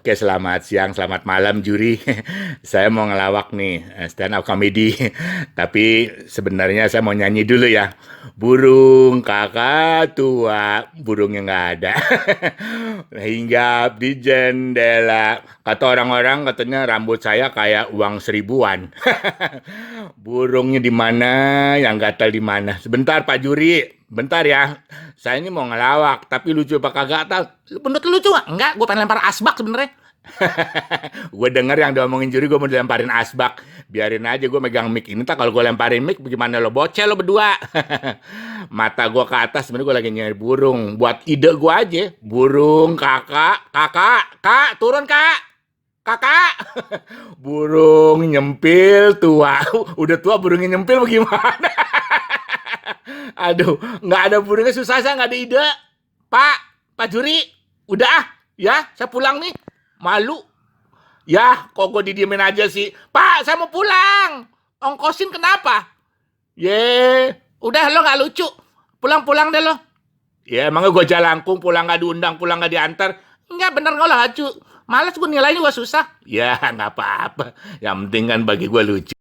Oke, selamat siang, selamat malam juri. Saya mau ngelawak nih stand up comedy. Tapi sebenarnya saya mau nyanyi dulu ya. Burung kakak tua, burungnya nggak ada. Hinggap di jendela. Kata orang-orang katanya rambut saya kayak uang seribuan. Burungnya di mana, yang gatal di mana. Sebentar Pak Juri, bentar ya. Saya ini mau ngelawak, tapi lucu apa kagak tahu. Menurut lu lucu nggak? Enggak, gue pengen lempar asbak sebenarnya. Gue denger yang diomongin juri gue mau dilemparin asbak. Biarin aja gue megang mic ini. Tak kalau gue lemparin mic, bagaimana lo bocel lo berdua? Mata gue ke atas, sebenarnya gue lagi nyari burung. Buat ide gue aja, burung kakak, kakak, kak, turun kak. Kakak, burung nyempil tua. Udah tua burungnya nyempil bagaimana? Aduh, nggak ada burungnya susah, saya nggak ada ide. Pak, Pak Juri, udah ah, ya, saya pulang nih. Malu. Ya, kok gue didiemin aja sih. Pak, saya mau pulang. Ongkosin kenapa? Ye, udah lo nggak lucu. Pulang-pulang deh lo. Ya, emangnya gue jalangkung, pulang nggak diundang, pulang nggak diantar. Enggak, bener nggak lucu. Males gue nilainya gue susah. Ya, nggak apa-apa. Yang penting kan bagi gue lucu.